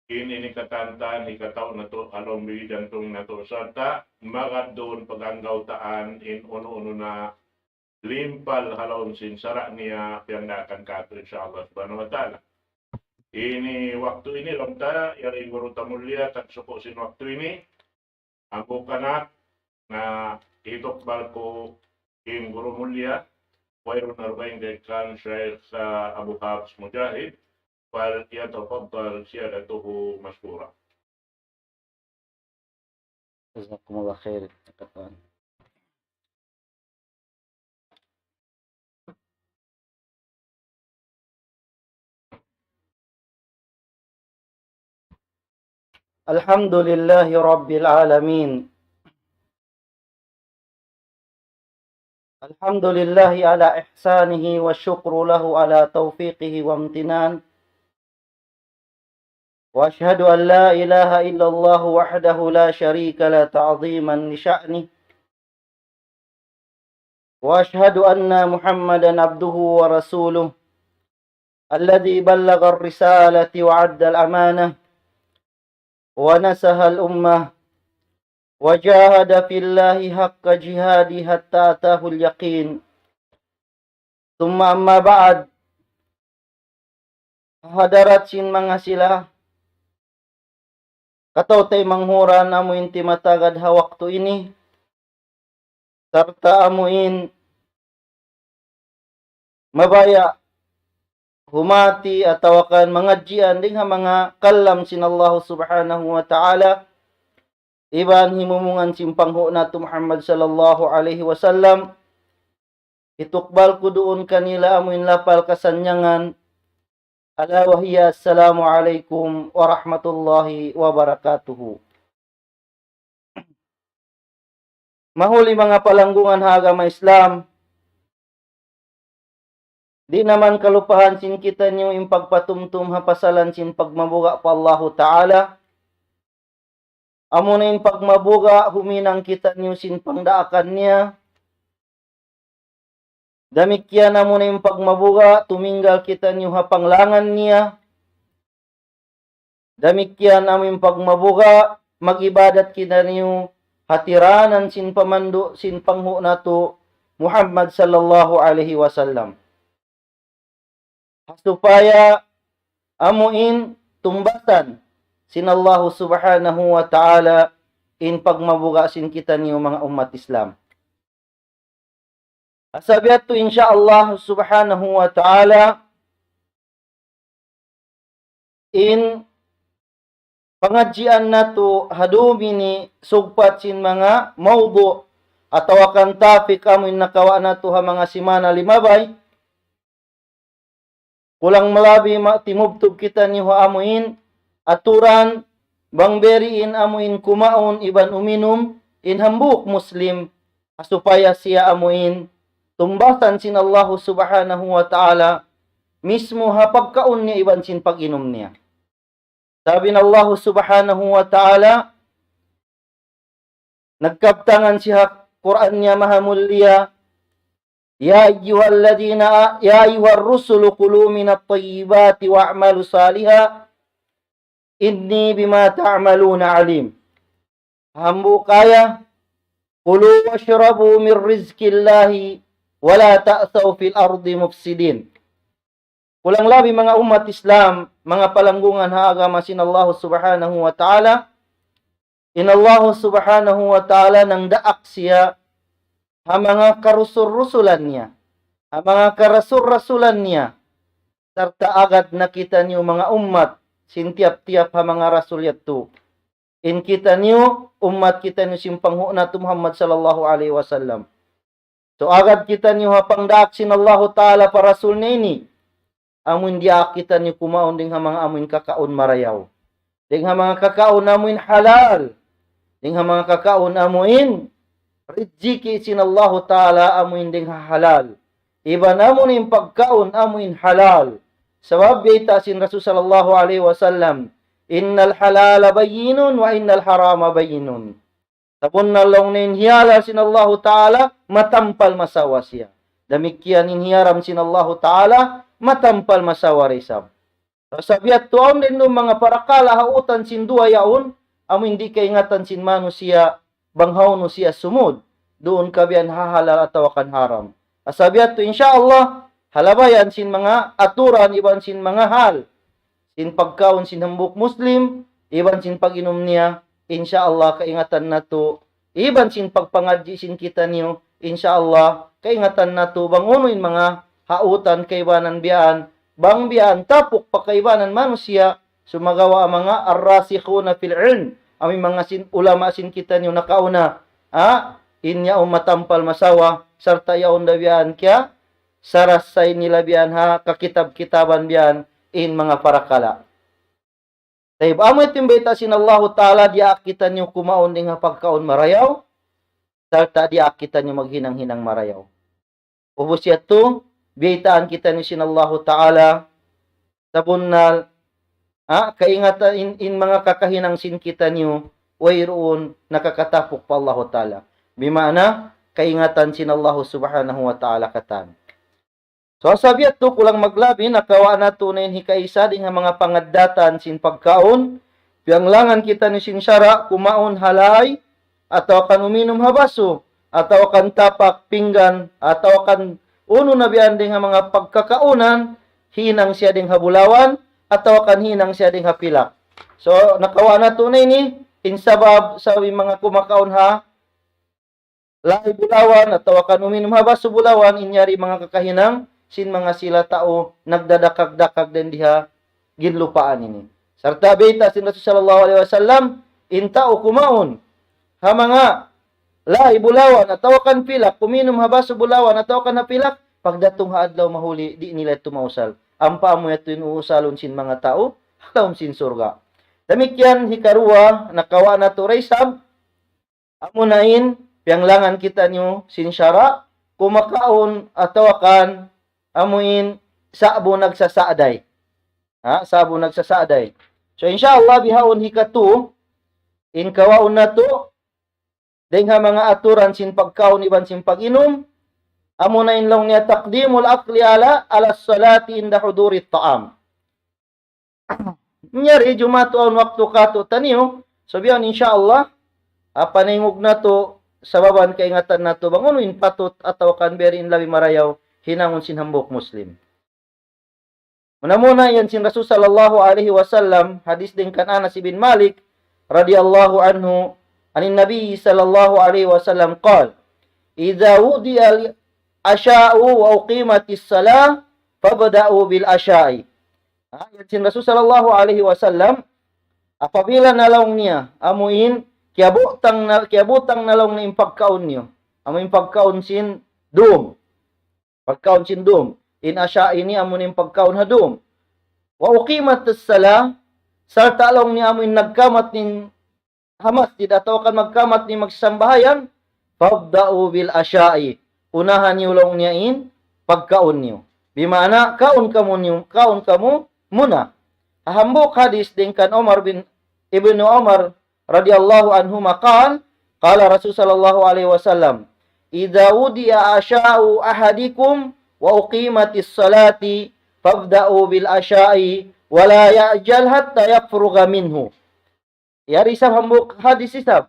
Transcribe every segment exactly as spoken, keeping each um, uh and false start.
in ini katantan, hikatau natu', ha lawm bidan tung natu', sarta' magad duun pag-anggawtaan in unu-unu na limpal ha lawm sin sara' niya piyandaakan katu', insya Allah subhanahu wa ta'ala. Ini waktu ini, laung ta, yari guru ta mulliya, tagsuku' sin waktu ini, amu kanak na hitukbal ku in guru mulliya, wayruun na dugaing dayn kan Shaykh, ah, Abu Hafs Mujahid, فليتفضل سيادته مشكورا. جزاكم الله خير. الحمد لله رب العالمين. الحمد لله على إحسانه والشكر له على توفيقه وامتنان. وأشهد أن لا إله إلا الله وحده لا شريك له تعظيما لشأنه. وأشهد أن محمدا عبده ورسوله الذي بلغ الرسالة وأدى الأمانة ونصح الأمة وجاهد في الله حق جهاده حتى أتاه اليقين. ثم أما بعد. Hadarat sin manga sila, kataw-taymanghuran amu in timatagad ha waktu ini, sarta' amu in mabaya' humati atawa kan mangadjian dayn ha manga kalam sin Allah Subhanahu wa Ta'ala, iban himumungan sin panghu' natu' Muhammad sallallahu alayhi wasallam, hitukbal ku duun kanila amu in lapal kasannyangan, ألا وهي السلام عليكم ورحمة الله وبركاته. Mahuli manga palanggungan ha agama Islam, di' naman kalupahan sin kitaniyu in pagpatumtum ha pasalan sin pagmabuga' pa Allahu Ta'ala. Amuna in pagmabuga', huminang kitaniyu sin pangdaakan niya. Damikkiyan amuna in pagmabuga', tuminggal kitaniyu ha panglangan niya. Damikkiyan amu in pagmabuga', mag-ibadat kitaniyu ha tiranan sin pamandu' sin panghu' natu' Muhammad sallallahu alayhi wasallam. Ha supaya amu in tumbasan sin Allahu Subhanahu wa Ta'ala in pagmabuga' sin kitaniyu manga ummat Islam. Ha sabab yadtu, insya Allah Subhanahu wa Ta'ala, in pangadjian natu' ha dum ini sugpat sin manga mawdu' atawa kan topic amu in nakawa' natu' ha manga simana limabay. Kulang malabi ma-, timubtub kitaniyu ha amu in aturan bang biyadiin amu in kumaun iban uminum in hambuuk Muslim, ha supaya siya amu in tumbasan sin Allahu Subhanahu wa Ta'ala mismu ha pagkaun niya iban sin pag-inum niya. Sabab in Allahu Subhanahu wa Ta'ala, nagkabtangan siya ha Qur'an niya maha mulia, يا أيها الذين آ-، يا أيها الرسل كلوا من الطيبات واعملوا صالحا إني بما تعملون عليم. Hambuuk ayat, كلوا واشربوا من رزق الله ولا تعثوا في الأرض مفسدين. Kulang labi manga ummat Islam, manga palanggungan ha agama sin Allah Subhanahu wa Ta'ala, in Allah Subhanahu wa Ta'ala nangdaak siya ha manga karusul-rusulan niya, ha manga karasul-rasulan niya, sarta' agad na kitaniyu manga ummat sin tiyap-tiyap ha manga rasul yadtu. In kitaniyu, ummat kitaniyu sin panghu' natu' Muhammad sallallahu alayhi wasallam. So, agad kitaniyu ha pangdaak sin Allahu Ta'ala pa Rasul niya ini. Amu in diyaak kitaniyu kumaun dayn ha manga amu in kakaun marayaw. Dayn ha manga kakaun amu in halal. Dayn ha manga kakaun amu in rijiki' sin Allahu Ta'ala amu in dayn ha halal. Iban amu in pagkaun amu in halal. Sabab bayta' sin Rasul sallallahu alayhi wasallam, إن الحلال بين وإن الحرام بين. Sabunnal laung niya in hiyalal sin Allahu Ta'ala, matampal masawa siya. Damikkiyan in hiyaram sin Allahu Ta'ala, matampal masawa da isab. Sabab yadtu awn duun manga parakala' ha utan sin duwa yaun, amu in di' kaingatan sin manusiya', bang hawnu siya sumud, duun ka biya' ha halal atawa kan haram. Sabab yadtu, insya Allah, ha labayan sin manga aturan iban sin manga hal sin pagkaun sin hambuuk Muslim, iban sin pag-inum niya, insya Allah kaingatan natu', iban sin pagpangadji' sin kitaniyu, insya Allah kaingatan natu' bang unu in manga ha utan kaibanan biya' yan, bang biya' yan tapuk pa kaibanan manusiya', sumagawa' manga ar-rasikhuna fil ilm, amu in manga sin, ulama sin kitaniyu nakauna, ha, in yaun matampal masawa, sarta' yaun da biya' yan kiya, sarasay nila biya' yan ha kakitab-kitaban biya' yan in manga parakala'. Tayyib, amu yadtu in bayta' sin Allahu Ta'ala, diyaak kitaniyu kumaun dayn ha pagkaun marayaw, sarta' diyaak kitaniyu maghinang-hinang marayaw. Ubus yadtu, biyaytaan kitaniyu sin Allahu Ta'ala, sabunnal, ha, kaingatan in, in manga kakahinang sin kitaniyu, wayruun nakakatapuk pa Allahu Ta'ala. Bima'na, kaingatan sin Allahu Subhanahu wa Ta'ala katan. So, sabab yadtu kulang maglabi, nakawa' natu' na in hikaisa dayn ha manga pangaddatan sin pagkaun, piyanglangan kitaniyu sin sara', kumaun ha lay, atawa kan uminum ha basu, atawa kan tapak, pinggan, atawa kan unu na biya' yan dayn ha manga pagkakaunan, hinang siya dayn ha bulawan, atawa kan hinang siya dayn ha pilak. So, nakawa' natu' na ini, in sabab, sabab in manga kumakaun ha, lay bulawan, atawa kan uminum ha basu bulawan, in yari manga kakahinang, sin manga sila tau nagdadakag-dakag dayn di ha ginlupaan ini. Sarta' bayta' sin Rasul sallallahu alayhi wasallam, in tau kumaun ha manga lay bulawan, atawa kan pilak, uminum ha basu bulawan, atawa kan ha pilak, pagdatung ha adlaw mahuli, di' nila tumausal. Ampa amu yadtu in uusalun sin manga tau ha lawm sin surga'. Damikkiyan hikaruwa, nakawa' natu' da isab, amuna in, piyanglangan kitaniyu sin sara', kumakaun atawa kan, amu in, sa'bu nagsasa'day. Ha, sa'bu nagsasa'day. So, insya Allah, bihaun hikatu, in kawaun natu', dayn ha manga aturan sin pagkaun iban sin pag-inum, amuna in laung niya تقديم الأكل على، على الصلاة عند حضور الطعام. Nyari jumatu awn waktu katu' taniyu, so biya' yan insya Allah, apa naingug natu', sababan kaingatan natu', bang unu in patut atawa kan biya' diin labi marayaw, hinangun sin hambuuk Muslim. Muna-muna yan sin Rasul sallallahu alayhi wasallam, hadis dayn kan Anas ibn Malik, radiyallahu anhu, عن النبي صلى الله عليه وسلم قال: إذا وضع العشاء وأقيمت الصلاة فابدأوا بالعشاء. Ha, yan sin Rasul sallallahu alayhi wasallam, apabila na laung niya, amu in, kiyabutang na, kiyabutang na laung niya in pagkaun niyu. Amu in pagkaun sin dum. Pagkaun sin dum. In asha ini amu in pagkaun ha dum. وأقيمت الصلاة, sarta' laung niya amu in nagkamat in ha masjid atawa kan magkamat in magsasambahayang, فابدأوا بالعشاء. Unahan niyu laung niya in pagkaun niyu. Bima'na, kaun kamu niyu, kaun kamu muna. Ha hambuuk hadis dayn kan Umar bin, Ibnu Umar radiyallahu anhuma قال، قال رسول صلى الله عليه وسلم: إذا وضع عشاء أحدكم وأقيمت الصلاة فابدأوا بالعشاء ولا يعجل حتى يفرغ منه. Yari isab hambuuk hadis isab.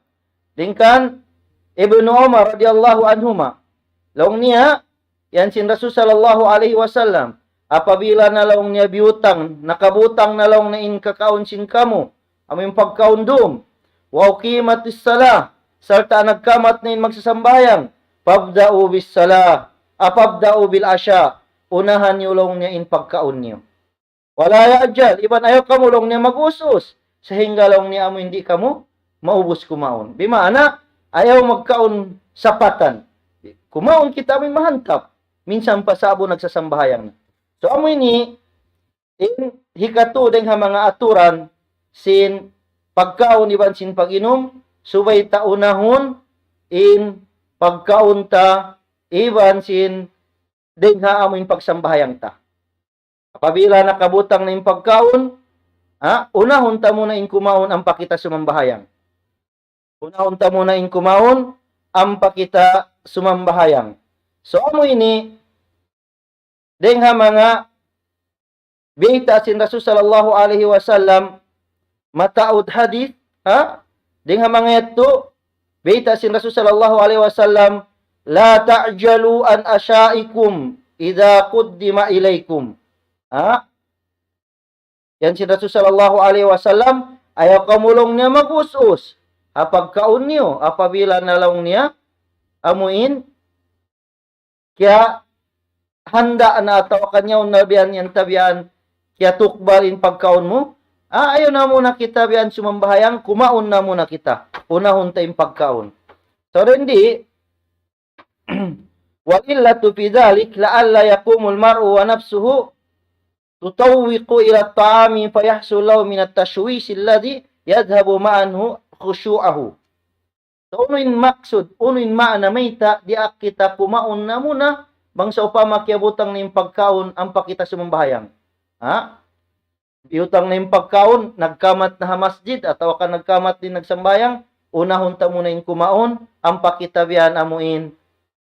Dayn kan Ibnu Umar radiyallahu anhuma. Laung niya, yan sin Rasul sallallahu alayhi wasallam, apabila na laung niya biyutang, nakabutang na laung niya in kakaun sin kamu, amu in pagkaun dum. وأقيمت الصلاة, sarta' nagkamat na in magsasambahayang, فابدأوا بالصلاة, فابدأوا بالعشاء, unahan niyu laung niya in pagkaun niyu. ولا يعجل, iban ayaw kamu laung niya mag-us-us. Sahingga laung niya amu in di' kamu maubus kumaun. Bima'na, ayaw magkaun sapatan. Kumaun kita amu in mahantap. Minsan pa sa'bu nagsasambahayang na. So, amu ini, in hikatu dayn ha manga aturan sin pagkaun iban sin pag-inum, subay ta unahun in pagkaun ta iban sin dayn ha amu in pagsambahayang ta. Apabila nakabutang na in pagkaun, ha, unahun ta muna in kumaun ampa kita sumambahayang. Unahun ta muna in kumaun ampa kita sumambahayang. So, amu ini, dayn ha manga Bayta' sin Rasul sallallahu alayhi wasallam, mataud hadith, ha? Dayn ha manga yadtu, bayta' sin Rasul sallallahu alayhi wasallam, لا تعجلوا عن عشائكم إذا قدم إليكم. Ha? Yan sin Rasul sallallahu alayhi wasallam, ayaw kamu laung niya mag-us-us ha pagkaun niyu, apabila na laung niya, amuin, kiyahanda' na atawa kan yaun na biya' yan, yan ta biya' yan, kiyatukbal in pagkaun mu. Ah, ayaw na muna kita biya' yan sumambahayang, kumaun na muna kita. Unahun ta in pagkaun. So, dayn di, والعلة في ذلك لئلا يقوم المرء ونفسه تطوق إلى الطعام فيحصل له من التشويش الذي يذهب معه خشوعه. So, unu in maksud, unu in maana mayta' diyaak kita kumaun na muna, bang sawpama kiyabutang na in pagkaun, ampa kita sumambahayang. Ha? Biyutang na in pagkaun, nagkamat na ha masjid, atawa ka nagkamat di' nagsambahayang, unahun ta muna in kumaun, ampa kita biya' yan amuin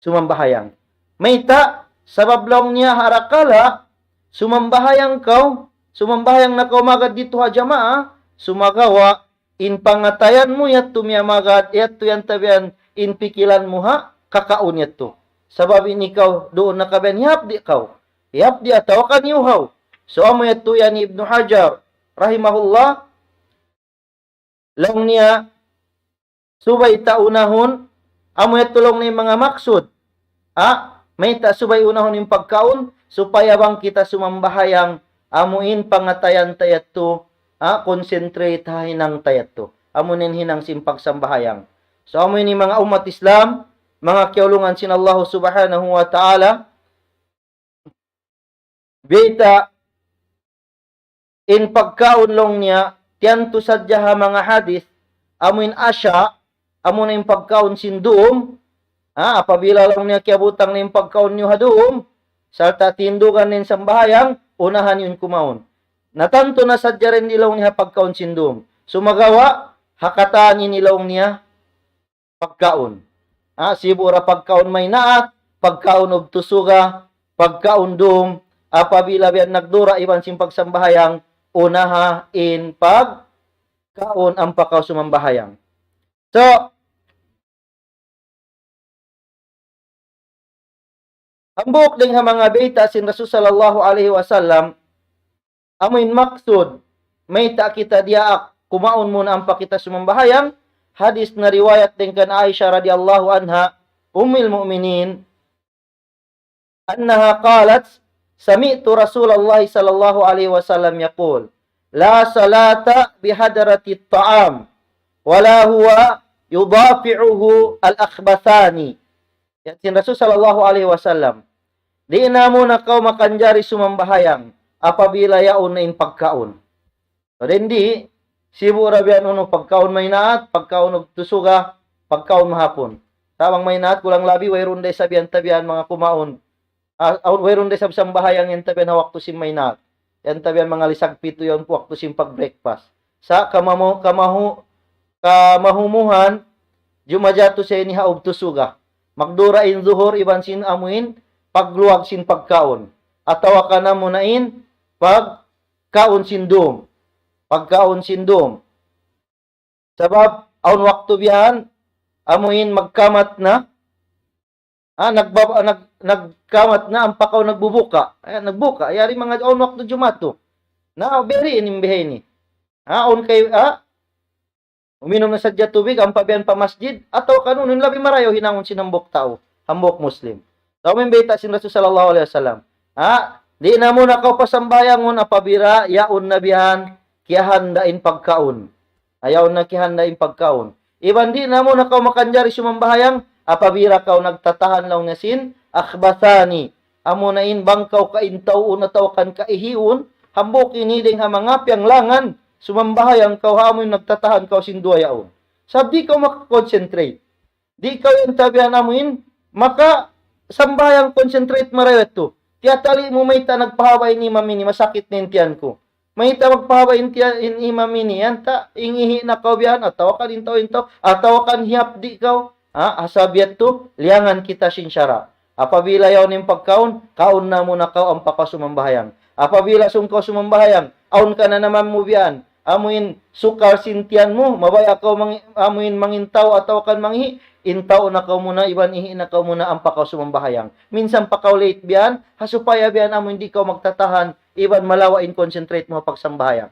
sumambahayang. Mayta', sabab laung niya harakala, sumambahayang kaw, sumambahayang na kaw magad didtu ha jamaa, sumagawa', in pangatayan mu yadtu miyamagad, yadtu yan ta biya' yan in pikilan mu ha, kakaun yadtu. Sabab in ikaw duun na ka biya' yan, hiyapdi' kaw. Hiyapdi' atawa kan iyuhaw. So, amu yadtu yan Ibnu Hajar, rahimahullah, laung niya, subay ta unahun, amu yadtu laung niya manga maksud. Ha? Mayta' subay unahun in pagkaun, supaya bang kita sumambahayang, amuin pangatayan ta yadtu, ha? Concentrate ha hinang ta yadtu. Amu in hinang sin pagsambahayang. So, amu ini manga ummat Islam, manga kiyaulungan sin Allah subhanahu wa ta'ala, bayta' in pagkaun laung niya, tiyantu sadja ha manga hadith, amu in asha, amu na in pagkaun sin dum, ha, apabila laung niya kiyabutang na in pagkaun niyu ha dum, sarta' tindugan na in sambahayang, unahan niyu in kumaun. Natantu na sadja dayn di laung niya ha pagkaun sin dum. Sumagawa', ha katan ini laung niya, pagkaun. Ha, sibu' ra pagkaun maynaat, pagkaun ubtu suga, pagkaun dum, apabila biya' yan nagdura iban sin pagsambahayang, unaha in pagkaun ampa kaw sumambahayang. So, hambuuk dayn ha manga bayta' sin Rasul sallallahu alayhi wasallam, amu in maksud, mayta' kita diyaak kumaun muna ampa kita sumambahayang, hadith na riwayat dayn kan Aisha radiyallahu anha, Ummul Mu'minin, أنها قالت: سمعت رسول الله صلى الله عليه وسلم يقول: لا صلاة بحضرة الطعام ولا هو يدافعه الأخبثان. Yan sin Rasul sallallahu alayhi wasallam, di' na muna kaw makanjari sumambahayang apabila yaun na in pagkaun. So, dayn di, sibu' ra biya' yan unu, pagkaun maynaat, pagkaun ubtu suga, pagkaun mahapun. Sa' bang maynaat, kulang labi, wayruun da isab yan ta biya' yan manga kumaun. Ah, awn, wayruun da isab sambahayang yan ta biya' yan ha waktu sin maynaat. Yan ta biya' yan manga lisag pitu yan waktu sin pag-breakfast. Sa' kamamu-, kamahu-, kamahumuhan, jumajatu sa ini ha ubtu suga. Magdura in zuhur iban sin amuin, pagluwag sin pagkaun. Atawa ka na muna in, pag kaun sin dum. Pagkaun sin dum. Sabab, awn waktu biya' yan, amuin magkamat na, ah, nagbab-, nag-, nagkamat na, ampa kaw nagbubuka. Eh, nagbuka, yari manga awn waktu jumatu. Na, beri ini, biha ini. Ah, awn kay, ah, uminum na sadja tubig, ampa biya' yan pa masjid, atawa kan unu in labi marayaw hinangun sin hambuuk tau, hambuuk Muslim. Sa' amu in bayta' sin Rasul sallallahu alayhi wasallam. Ha? Di' na muna kaw pasambahayangun apabila yaun na biya' yan kiyahanda' in pagkaun. Ayaw na kiyahanda' in pagkaun. Iban di' na muna kaw makanjari sumambahayang apabila kaw nagtatahan laung niya sin akhbathani. Amu na in bang kaw kaintawun atawa kan kaihiun, hambuuk ini dayn ha manga piyanglangan, sumambahayang kaw ha amu in nagtatahan kaw sin duwa yaun. Sabab di' kaw makakonsentrate. Di' kaw yan ta biya' yan amuin, maka sambahayang concentrate marayaw yadtu. Tiyatali' mu mayta' nagpahaba' in imam ini, masakit na in tiyan ku. Mayta' magpahaba' in tiyan, in imam ini, yan ta, ingihi na kaw biya' yan, atawa kan intaw-intaw, atawa kan hiyapdi' kaw. Ha, ha sabab yadtu, liyangan kita sin sara'. Apabila yaun in pagkaun, kaun na muna kaw ampa kaw sumambahayang. Apabila sung kaw sumambahayang, awn ka na naman mu biyan, amuin sukar sin tiyan mu, mabaya' kaw mang-, amuin mangintaw atawa kan mangihi', intaw na kaw muna, iban ihi' na kaw muna, ampa kaw sumambahayang. Minsan pa kaw late biyan, ha supaya biyan amuin di' kaw magtatahan, iban malawa' in concentrate mu ha pagsambahayang.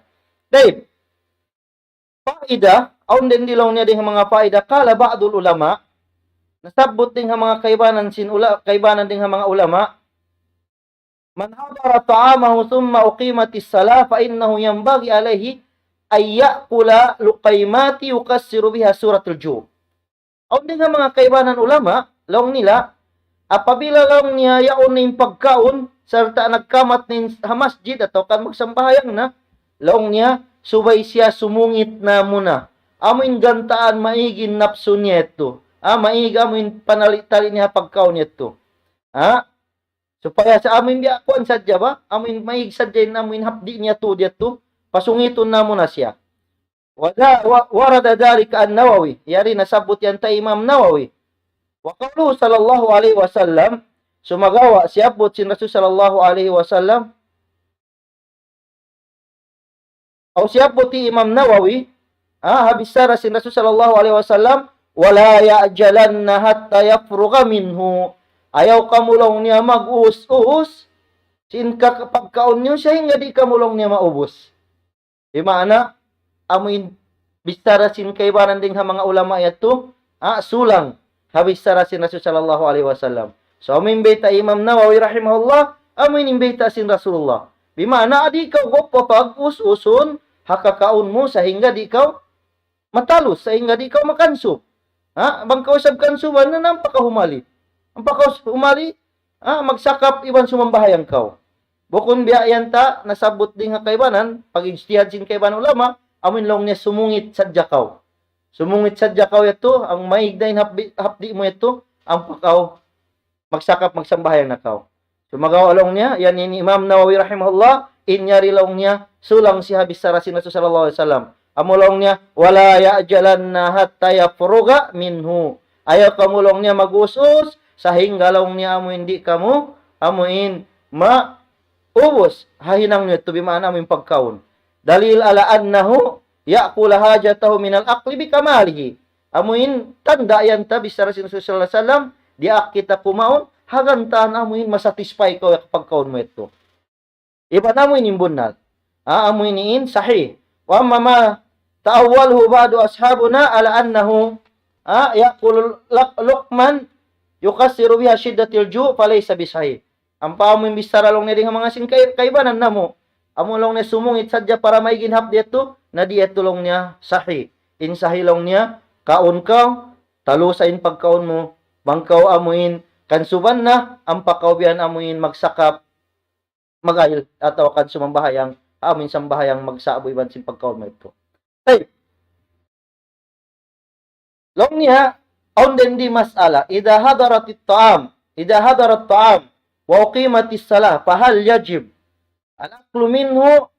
Tayyib. Faida, awn dayn di laung niya dayn ha manga faida, qala ba'dul ulama, nasabbut dayn ha manga kaibanan sin ula-, kaibanan dayn ha manga ulama, من حضر طعامه ثم أقيمت الصلاة فإنه ينبغي عليه أن يأكل لقيمات يكسر بها سورة الجوع. Awn dayn ha manga kaibanan ulama, laung nila, apabila laung niya yaun na in pagkaun, sarta' nagkamat na in ha masjid atawa kan magsambahayang na, laung niya, subay siya sumungit na muna. Amuin gantaan maig in napsu niya yadtu. Ah, maig amuin panali-tali niya ha pagkaun yadtu. Ha? Supaya sa amuin biya' kuwan sadja ba? Amuin maig sadja in amuin hapdi' niya tuud yadtu. Pasungitun na muna siya. وذا-، و-، ورد ذلك عن النووي. Yari nasabbut yan ta Imam Nawawi. وقوله صلى الله عليه وسلم. Sumagawa', siyabbut sin Rasul sallallahu alayhi wasallam. Aw siyabbut hi Imam Nawawi, ha, ha bichara sin Rasul sallallahu alayhi wasallam, ولا يعجلن حتى يفرغ منه. Ayaw kamu laung niya mag-us-us, sin ka-, pagkaun niyu, sahingga di' kamu laung niya maubus. Di' maana, amuin bichara sin kaibanan dayn ha manga ulama yadtu, ha, sulang ha bichara sin Rasul sallallahu alayhi wasallam. So, amuin bayta' Imam Nawawi rahimahullah, amuin bayta' sin Rasulullah. Di' maana, di' kaw guppa pag-us-usun ha kakaun mu sahingga di' kaw matalus, sahingga di' kaw makansub. Ha? Bang kaw isab kansuban na, ampa kaw humali. Ampa kaw humali, ha? Magsakap iban sumambahayang kaw. Bukun biya' yan ta, nasabbut dayn ha kaibanan, pag-ijtihad sin kaibanan ulama, amuin laung niya sumungit sadja kaw. Sumungit sadja kaw yadtu, amuin maig na in hapdi', hapdi' mu yadtu, ampa kaw magsakap magsambahayang na kaw. Sumagawa' laung niya, yan in Imam Nawawi rahimahullah, in yari laung niya, sulang siya ha bichara sin Rasul sallallahu alayhi wasallam. Amu laung niya, ولا يعجلن حتى يفرغ منه. Ayaw kamu laung niya mag-us-us, sahingga laung niya amuin di' kamu, amuin maubus ha hinang niyu yadtu, di' maana amuin pagkaun. دليل على أنه يأكل حاجته من الأكل بكماله. Amuin tanda' yan ta bichara sin Rasul sallallahu alayhi wasallam, diyaak kita kumaun, ha gantaan amuin masatisfy kaw ha pagkaun mu yadtu. Iban amuin in bunnal. Ha, amuin in sahih. وأما ما تأوله بعض أصحابنا على أنه، ha, يأكل لق-، لقما يكسر بها شدة الجوع فليس بصحيح. Ampa amuin bichara laung niya dayn ha manga sin kai-, kaibanan namu'. Amu laung niya sumungit sadja para maig in hapdi' yadtu, na di' yadtu laung niya sahih. In sahih laung niya, kaun kaw, talusa in pagkaun mu, bang kaw amuin kansuban na, ampa kaw biyan amuin magsakap, magayil, atawa kan sumambahayang, amuin sambahayang magsa'bu iban sin pagkaun mu yadtu. Tayyib. Laung niya, awn dayn di mas'ala, إذا حضرت الطعام، إذا حضر الطعام وأقيمت الصلاة، فهل يجب الأكل منه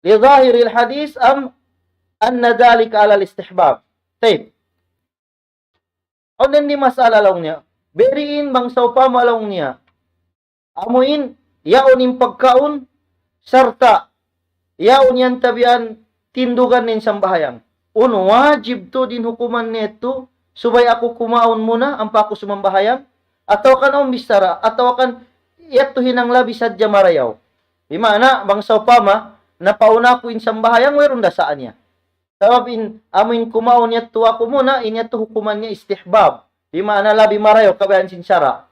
لظاهر الحديث أم أن ذلك على الاستحباب؟ Tayyib. Awn dayn di mas'ala laung niya. Bariin bang sawpama laung niya. Amuin, yaun in pagkaun, sarta', yaun yan tabian, tindugan in sambahayang. Unu, wajib tuud in hukuman niya yadtu, subay aku kumaun muna, ampa aku sumambahayang, atawa kan awn bichara, atawa kan yadtu hinang labi sadja marayaw. Di' maana, bang sawpama, napauna aku in sambahayang, wayruun dasaan niya. Sabab in, amuin kumaun yadtu aku muna, in yadtu hukuman niya istihbab. Di' maana labi marayaw kabayaan sin sara'.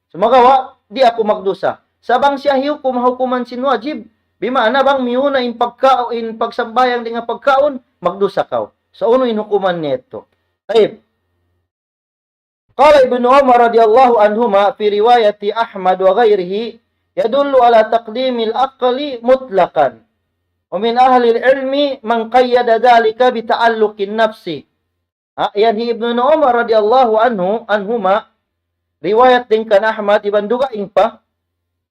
Sumagawa', di' aku magdusa. Sa' bang siya hiyukum ha hukuman sin wajib, di' maana bang miyuna in pagka-, in pagsambahayang dayn ha pagkaun, magdusa kaw. So, unu in hukuman niya yadtu? Tayyib. قال ابن عمر رضي الله عنهما في رواية أحمد وغيره يدل على تقديم الأكل مطلقا، ومن أهل العلم من قيد ذلك بتعلق النفس. Ha, yan hi Ibnu Umar radiyallahu anhu, anhuma, riwayat dayn kan Ahmad iban dugaing pa,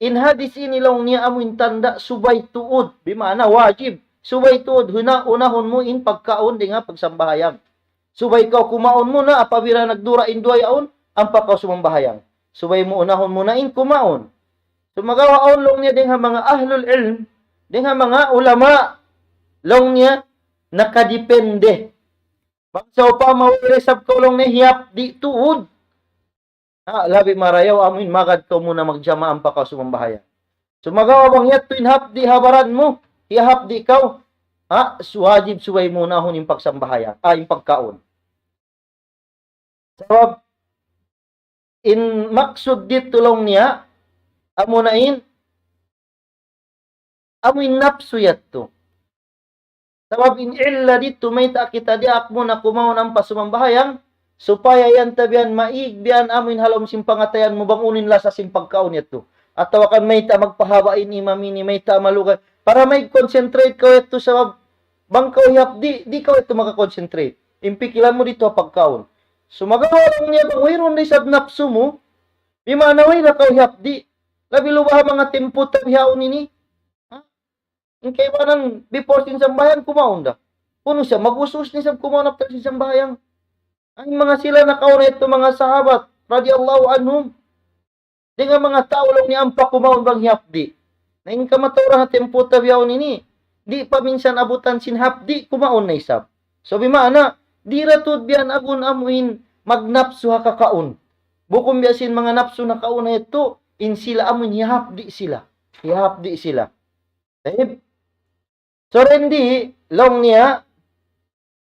in hadis ini laung niya amu in tanda' subay tuud, bimaana wajib, subay tuud huna-, unahun mu in pagkaun dayn ha pagsambahayang. Subay kaw kumaun muna apabila nagdura in duwa yaun, ampa kaw sumambahayang. Subay mu unahun muna in kumaun. Sumagawa' awn laung niya dayn ha manga ahlul ilm, dayn ha manga ulama, laung niya nakadipende. Bang sawpama way da isab kaw laung niya hiyapdi' tuud. Ha, labi marayaw amuin magad kaw muna magjamaah ampa kaw sumambahayang. Sumagawa' bang yadtu in hapdi' ha baran mu, hiyahapdi' kaw, ha, wajib subay muna hunahun in pagsambahayang, ah, in pagkaun. Sabab, in maksud didtu laung niya, amuna in, amuin napsu yadtu. Sabab in illa didtu mayta' kita diyaak muna kumaun ampa sumambahayang, supaya yan ta biyan maig biyan amuin ha lawm sin pangatayan mu bang unu in lasa sin pagkaun yadtu. Atawa kan mayta' magpahaba' in imam ini, mayta' malugay. Para maig concentrate kaw yadtu sabab bang kaw hiyapdi', di' kaw yadtu maka-concentrate. In pikilan mu didtu ha pagkaun. Sumagawa' laung niya bang wayruun da isab napsu mu, bima'na way na kaw hiyapdi'. Labi luba ha manga timpu ta bihaun ini. Ha? In kaibanan before sin sambahayang kumaun da. Kunu' siya, mag-us-us na isab kumaun after sin sambahayang. Amu in manga sila nakauna yadtu manga sahabat, radiyallahu anhum. Dayn ha manga tau laung niya ampa kumaun bang hiyapdi'. Na in kamatauran ha timpu ta bihaun ini, di' pa minsan abutan sin hapdi', kumaun na isab. So, bima'na, di' da tuud biyan agun amuin magnapsu ha kakaun. Bukun biya' sin manga napsu nakauna yadtu, in sila amuin hiyahapdi' sila. Hiyahapdi' sila. Tayyib. So, dayn di, laung niya,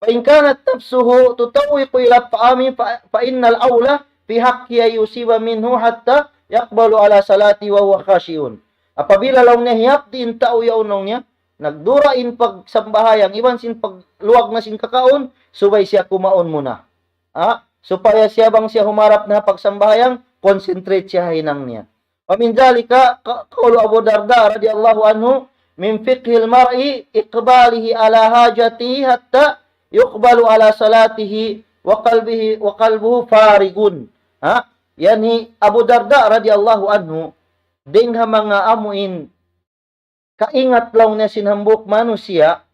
فإن كانت نفسه تطوق إلى الطعام ف-، فإن الأولى في حقه أن يصيب منه حتى يقبل على صلاته وهو خاشع. Apabila laung niya hiyapdi' in tau yaun laung niya, nagdura in pagsambahayang, iban sin pagluwag na sin kakaun, subay siya kumaun muna. Ha? Supaya siya bang siya humarap na pagsambahayang, concentrate siya ha hinang niya. ومن ذلك ق-، قول أبي الدرداء رضي الله عنه: من فقه المرء إقباله على حاجته حتى يقبل على صلاته وقلبه، وقلبه فارغ. Ha? Yan hi Abu Darda radiyallahu anhu, dayn ha manga amuin kaingat laung niya sin hambuuk manusiya',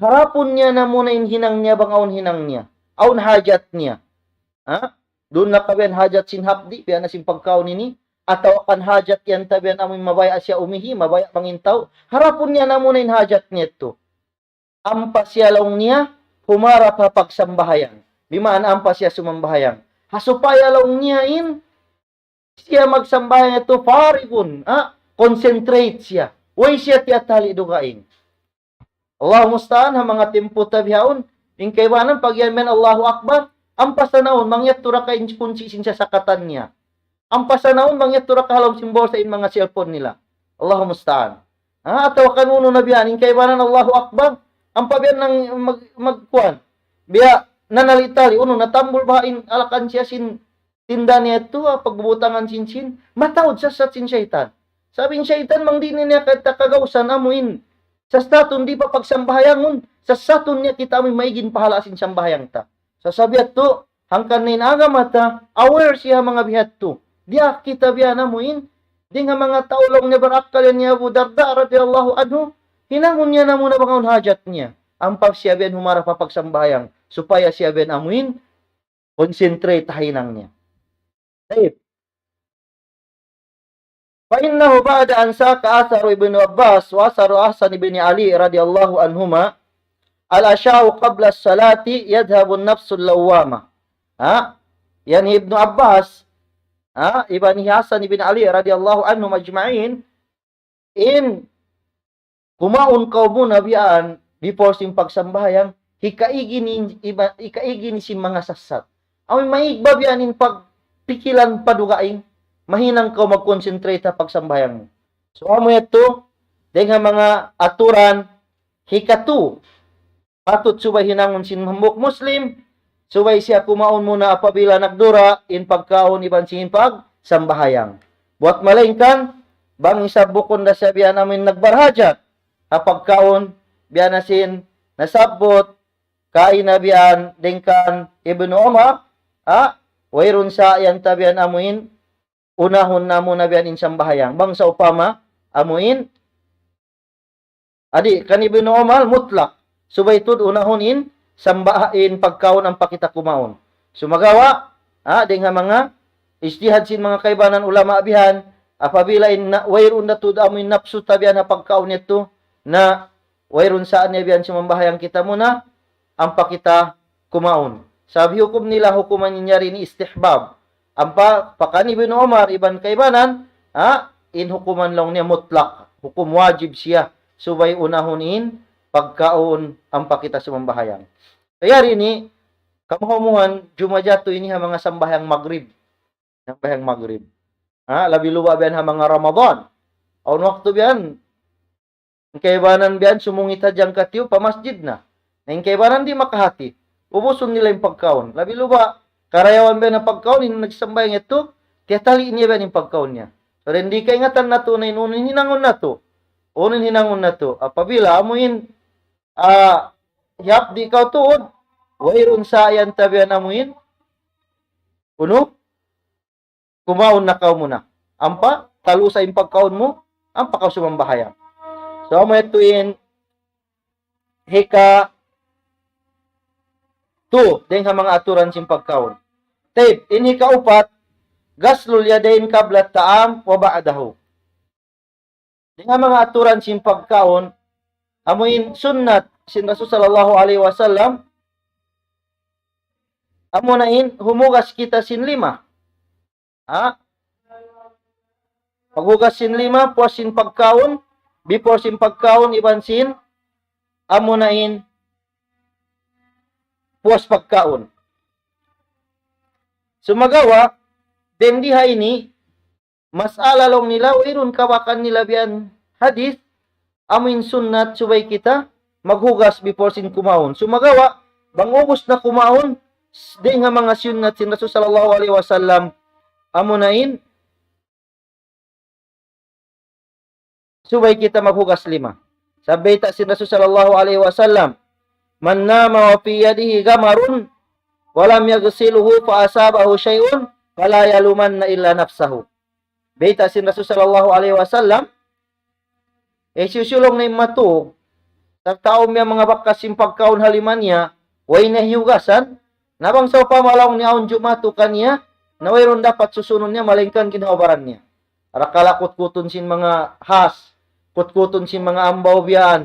harapun niya na muna in hinang niya bang awn hinang niya. Awn hajat niya. Ha? Duun na ka biyan hajat sin hapdi', biya' na sin pagkaun ini. Atawa kan hajat yan ta biyan amuin mabaya' siya umihi, mabaya' mangintaw. Harapun niya na muna in hajat niya yadtu. Ampa siya laung niya, humarap ha pagsambahayang. Bima'na ampa siya sumambahayang. Ha supaya laung niya in, siya magsambahayang yadtu farigun, ha? Concentrate siya. Way siya tiyatali dugaing. Allahu musta'an, ha manga timpu ta bihaun, in kaibanan pag yan mayan Allahu Akbar, ampa sanaun, mangyadtu ra ka in kunsi' sin sasakatan niya. Ampa sanaun, mangyadtu ra ka ha lawm sin bulsa in manga cellphone nila. Allahu musta'an. Ha, atawa kan unu na biya' yan, in kaibanan Allahu Akbar, ampa biya' yan mag-, magkuwan. Biya' nanali-tali, unu, natambul baha' in alakan siya sin tinda niya yadtu, ha, pagbubutangan sin sin, mataud sassat sin saytan. Sabab in saytan bang di' niya kita kagausan amuin. Sassatun di' pa pagsambahayangun, sassatun niya kita amuin maig in pahala' sin sambahayang ta. Sa' sabab yadtu, hangkan na in agama ta, aware siya manga bihadtu. Diyaak kita biya' na amuin, dayn ha manga tau laung niya barakkal yan hi Abu Darda radiyallahu anhu, hinangun niya na muna bang awn hajat niya. Ampa siya biya' yan humarap ha pagsambahayang, supaya siya biya' yan amuin, concentrate ha hinang niya. Tayyib. فإنه بعد أن ساق أثر ابن عباس وأثر الحسن بن علي رضي الله عنهما: العشاء قبل الصلاة يذهب النفس اللوامة. Ha? Yan hi Ibnu Abbas, ha? Iban hi Hasan ibn Ali radiyallahu anhum ajma'in, in kumaun kaw muna biya' yan, before sin pagsambahayang, hikaig ini, iba-, hikaig ini sin manga sassat. Amu in maig ba biya' yan in pagpikilan pa dugaing, mahinang kaw mag-concentrate ha pagsambahayang mu. So, amu yadtu, dayn ha manga aturan, hikatu, patut subay hinangun sin hambuuk Muslim, subay siya kumaun muna apabila nagdura in pagkaun iban sin pagsambahayang. Buwat malaingkan, bang isab bukun da siya biya' na amuin nagbarhajat ha pagkaun, biya' na sin nasabbut kaina biya' yan dayn kan Ibnu Umar, ha? Wayruun sa yan ta biya' na amuin, unahun na muna biya' yan in sambahayang. Bang sawpama, amuin, adi', kan Ibnu Umar, mutlak. Subay tuud unahun in sambah-, in pagkaun ampa kita kumaun. Sumagawa', ha, dayn ha manga ijtihad sin manga kaibanan ulama bihan, Apabila in na, wayruun na tuud amu in napsu ta biya' ha pagkaun yadtu, na wayruun sa niya biya' sumambahayang kita muna, ampa kita kumaun. Sabab hukum nila hukuman niya yari ini istihbab. Ampa, pakani Ibnu Umar, iban kaibanan, ha, in hukuman laung niya mutlak, hukum wajib siya, subay unahun in pagkaun, ampa kita sumambahayang. Kaya ini, kamahumuhan, jumajatu ini ha manga sambahayang magrib. Sambahayang magrib. Ha, labi luba biya' ha manga Ramadan. Awn waktu biya', in kaibanan biya' sumungit hadja hangkatiyu pa masjid na. Na in kaibanan di' makahati. Ubusun nila in pagkaun. Labi luba, karayawan biya' na pagkaun, in nagsambahayang yadtu, tiyatali' niya biya' in pagkaun niya. So, di' kaingatan natu' na in unu in hinangun natu'. Unu in hinangun natu'. Apabila amu in, ah, hiyap di' kaw tuud, wayruun sa yan tabian amu in, unu, kumaun na kaw muna. Ampa, talusa in pagkaun mu, ampa kaw sumambahayang. So, amu yadtu in hika tu, dayn ha manga aturan sin pagkaun. Tayyib, in hika upat, غسل اليدين قبل الطعام وبعده. Dayn ha manga aturan sin pagkaun, amu in sunnat sin Rasul sallallahu alayhi wasallam, amu na in humugas kita sin lima. Ha? Paghugas sin lima, puas sin pagkaun, before sin pagkaun, iban sin, amu na in, puas pagkaun. Sumagawa', dayn di ha ini, mas'ala laung nila, wayruun kabakan nila biya' hadith, amu in sunnat subay kita maghugas before sin kumaun. Sumagawa', bang ubus na kumaun, s-, dayn ha manga sunnat sin Rasul sallallahu alayhi wasallam, amu na in, subay kita maghugas lima. Sabab bayta' sin Rasul sallallahu alayhi wasallam, من نام وفي يده غمر ولم يغسله فأصابه شيء فلا يلومن إلا نفسه. Bayta' sin Rasul sallallahu alayhi wasallam, eh, hisiyu-siyu laung niya matug, sarta' awn niya manga bakas sin pagkaun ha lima niya, way niya hiyugasan, na bang sawpama laung niya awn jumatu kaniya, na wayruun dapat susunun niya, malaingkan ginhawa-baran niya. Rakala' kutkutun sin manga has, kutkutun sin manga ambaw biya' yan.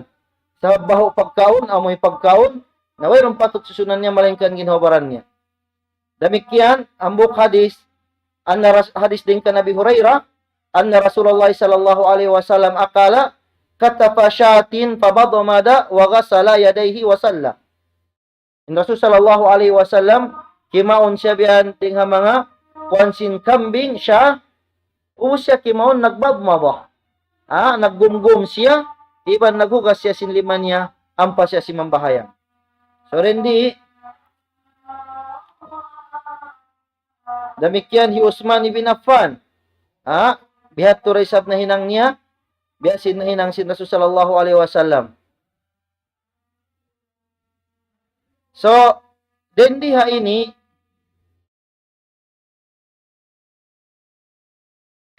Sabab bahu' pagkaun, amuy pagkaun, na wayruun patut susunan niya, malaingkan ginhawa-baran niya. Damikkiyan, hambuuk hadith, anna ras-, hadith dayn kan Abi Hurairah, أن رسول الله صلى الله عليه وسلم أكل كتف شاة فمضمض وغسل يديه وصلى. In Rasul sallallahu alayhi wasallam, kimaun siya biya' dayn ha manga kuwan sin kambing, siya, ubus siya kimaun, nagmadmadah. Ha, naggumgum siya, iban naghugas siya sin lima niya, ampa siya simambahayang. So, dayn di, damikkiyan hi Usman ibn Affan. Ha, bihadtu da isab nahinang niya, biya' sin nahinang sin Rasul sallallahu alayhi wasallam. So, dayn di ha ini,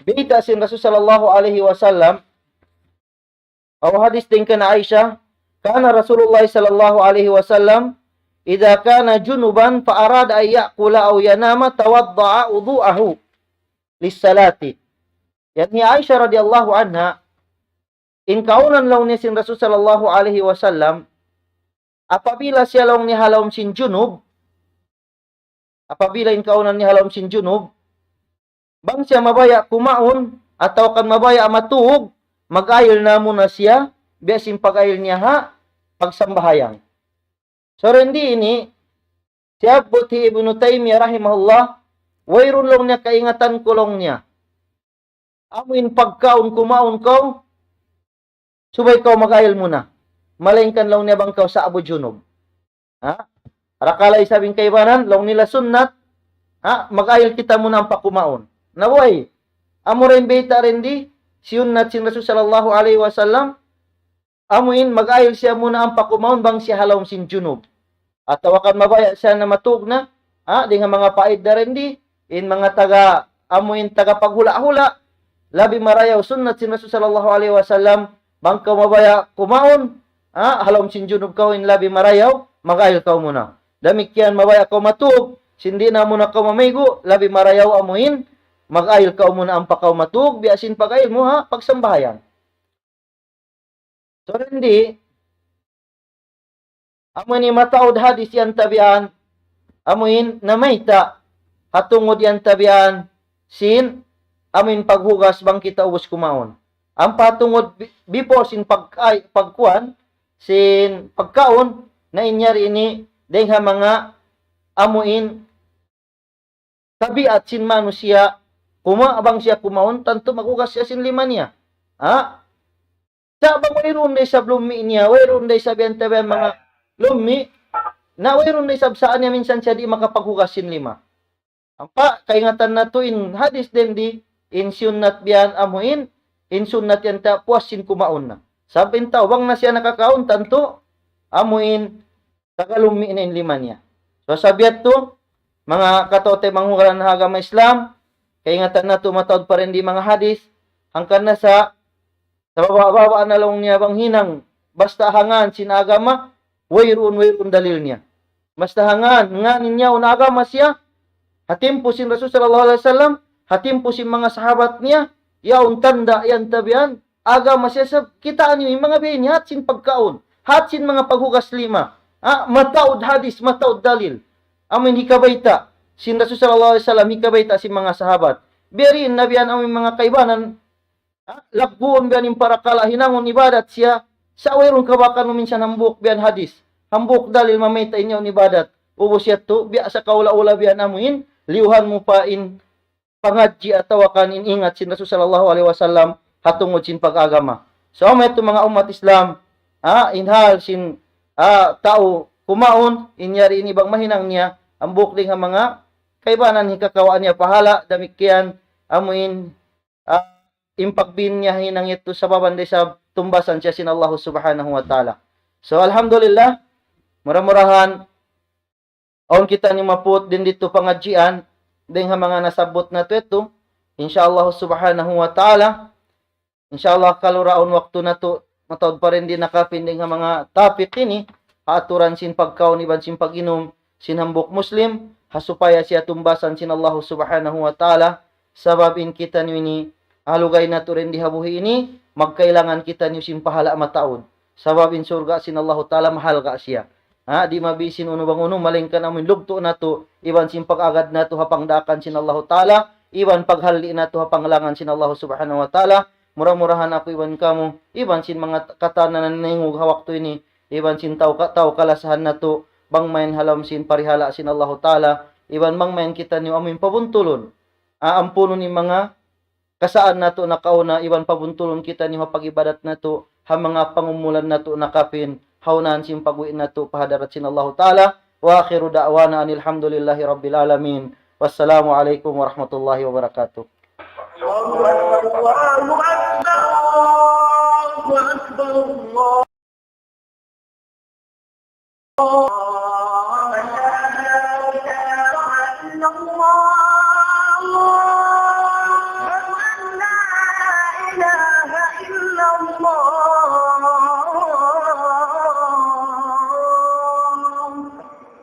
bayta' sin Rasul sallallahu alayhi wasallam, aw hadith dayn kan Aisha, كان رسول الله صلى الله عليه وسلم إذا كان جنبا فأراد أن يأكل أو ينام توضأ وضوءه للصلاة. Yan hi Aisha radiyallahu anha, in kaunan laung niya sin Rasul sallallahu alayhi wasallam, apabila siya laung niya ha lawm sin junub, apabila in kaunan niya ha lawm sin junub, bang siya mabaya' kumaun, atawa kan mabaya' matug, mag-ayil na muna siya, biya' sin pag-ayil niya ha pagsambahayang. So, dayn di ini, siyabbut hi Ibnu Taymiyyah rahimahullah, wayruun laung niya kaingatan ku laung niya. Amu in pagkaun kumaun kaw, subay kaw mag-ayil muna. Malaingkan laung niya bang kaw sa'bu junub. Ha? Rakala' isab in kaibanan, laung nila sunnat, ha? Mag-ayil kita muna ampa kumaun. Na way, amu ra in bayta' dayn di, siyunnat sin Rasul sallallahu alayhi wasallam, amu in mag-ayil siya muna ampa kumaun bang siya ha lawm sin junub. Atawa kan mabaya' siya na matug na, ha, dayn ha manga paid dayn di, in manga taga, amu in taga paghula'-hula', labi marayaw sunnat sin Rasul sallallahu alayhi wasallam, bang kaw mabaya' kumaun, ha, ha lawm sin junub kaw in labi marayaw, mag-ayil kaw muna. Damikkiyan mabaya' kaw matug, sin di' na muna kaw mamaygu', labi marayaw amu in, mag-ayil kaw muna ampa kaw matug, biya' sin pag-ayil mu ha pagsambahayang. So, di', amu ini mataud hadis yan tabian, amu in namayta', ha tungud yan tabian, sin, amu in paghugas bang kita ubus kumaun. Ampa ha tungud bi-, before sin pag-, ay, pagkuan, sin pagkaun, na in yari ini, dayng ha manga, amu in, tabiat sin manusiya', kuma-, bang siya kumaun, tantu maghugas siya sin lima niya. Ha? Sa' bang wayruun da isab lummi' niya, wayruun da isab yan tabian manga lummi', na wayruun da isab sa' niya minsan siya di' makapaghugas sin lima. Ampa, kaingatan natu' in hadis din di, in sunnat biya' yan amu in, in sunnat yan ta puas sin kumaun na. Sabab in tau, bang na siya nakakaun, tantu, amu in, taga lummi' na in lima niya. So, sabab yadtu, manga kataw-taymanghuran ha agama Islam, kaingatan natu' mataud pa rin di manga hadis, hangkan na sa, sa baba'-baba' na laung niya bang hinang, basta ha ngan sin agama, wayruun, wayruun dalil niya. Basta ha ngan, ngan in yaun agama siya, ha timpu sin Rasul sallallahu alayhi wasallam, ha timpu sin manga sahabat niya, yaun tanda' yan tabian, agama siya sab-, kitaa niyu in manga biya' ini, hat sin pagkaun, hat sin manga paghugas lima. Ha, mataud hadis, mataud dalil. Amu in hikabayta' sin Rasul sallallahu alayhi wasallam, hikabayta' sin manga sahabat. Biya' diin na biya' yan amu in manga kaibanan, ha, lagguun biya' yan in parakala' hinangun ibadat siya, sa' wayruun kabakan mu minsan hambuuk biya' yan hadis. Hambuuk dalil mamayta' in yaun ibadat. Ubus yadtu, biya' sa kaula-ula biya' yan amu in, liyuhan mu pa in pangadji' atawa kan in ingat sin Rasul sallallahu alayhi wasallam ha tungud sin pag-agama. So, amu yadtu manga ummat Islam, ha, in hal sin, ha, tau kumaun, in yari ini bang mahinang niya, hambuuk dayng ha manga kaibanan hikakawaa niya pahala', damikkiyan, amu in, ha, in pagbin niya hinang yadtu sababan da isab tumbasan siya sin Allah subhanahu wa ta'ala. So, alhamdulillah, mura-murahan, awn kitaniyu maput din didtu pangadjian, dayng ha manga nasabbut natu' yadtu, insya Allah subhanahu wa ta'ala, insya Allah kalu ra awn waktu natu', mataud pa rin di nakapin dayng ha manga topic ini, ha aturan sin pagkaun iban sin pag-inum, sin hambuuk Muslim, ha supaya siya tumbasan sin Allah subhanahu wa ta'ala, sabab in kitaniyu ini, ha lugay natu' rin di ha buhi' ini, magkailangan kitaniyu sin pahala' mataud. Sabab in surga' sin Allahu ta'ala mahalga' siya. Ha, di' mabi' sin unu bang unu, malayngkan amu in lugtu' natu', iban sin pag-agad natu' ha pangdaakan sin Allahu ta'ala, iban paghalli' natu' ha panglangan sin Allahu subhanahu wa ta'ala. Mura-murahan aku iban kamu, iban sin manga katan naningug ha waktu ini, iban sin tau ka-, tau kalasahan natu', bang mayan ha lawm sin parihala' sin Allahu ta'ala, iban bang mayan kitaniyu amu in pabuntulun. Aampunun in manga kasaan natu' nakauna, iban pabuntulun kitaniyu ha pag-ibadat natu', ha manga pangumulan natu' nakapin, ha unahan sin pag-uwi' natu' pa hadarat sin Allahu ta'ala. وآخر دعوانا أن الحمد لله رب العالمين. والسلام عليكم ورحمة الله وبركاته. الله أكبر، الله أكبر، الله أكبر، الله.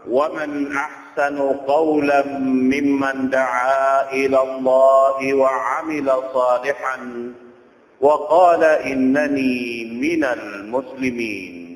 ومن أحسن قولا ممن دعا إلى الله وعمل صالحا وقال إنني من المسلمين.